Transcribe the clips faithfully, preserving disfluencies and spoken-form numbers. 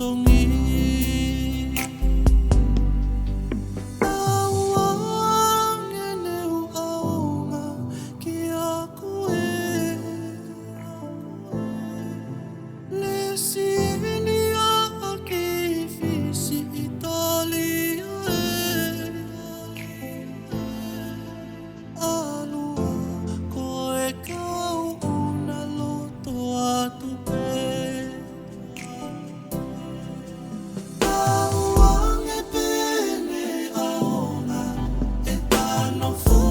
Tongi. ʻAuange ne u ʻaonga kiate koe. Lisi ni a ki Fisi ʻItālia ē. ʻAlu ā koe kau ʻuna loto atu pē. ʻAuange pē ne ʻaonga ʻeta nofo.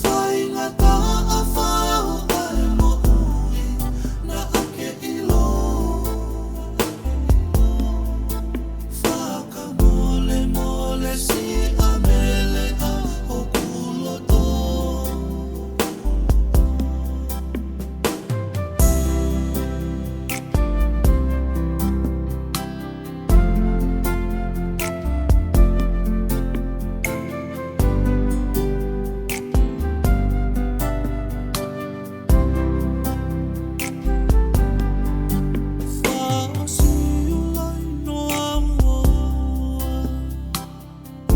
Faingataʻa fau ʻa e moʻui naʻa ke ʻilo. Fakamolemole siʻa mele ʻa hoku loto. Fāsiulai noa ua.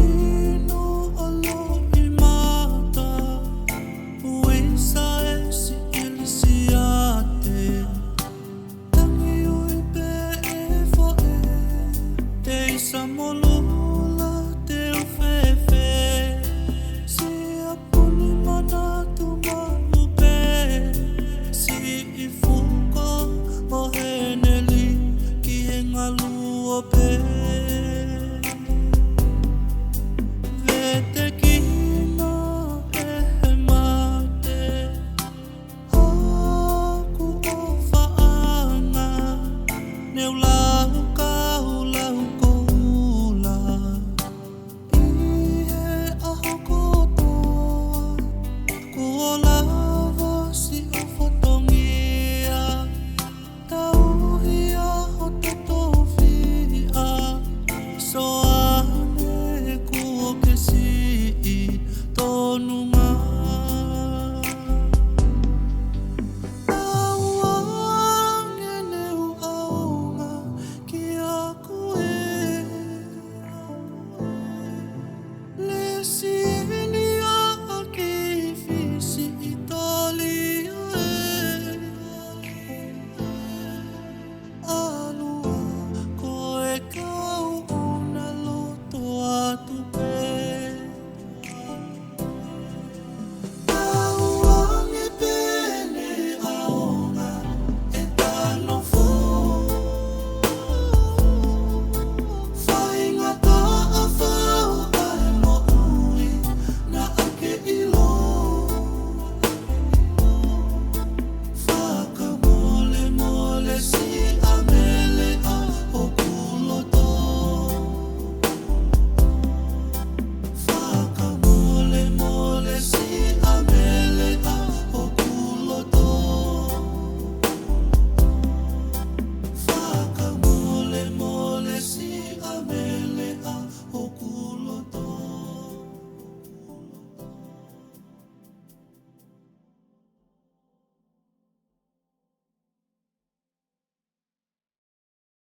Inu ʻa loʻimata, uisa e siʻi lisi ate. Tangi ui pē e foʻe, te isa molula te u fefe. Siʻa puni manatu maʻu pē, siʻi fuko ʻo Heneli ki he ngaluope.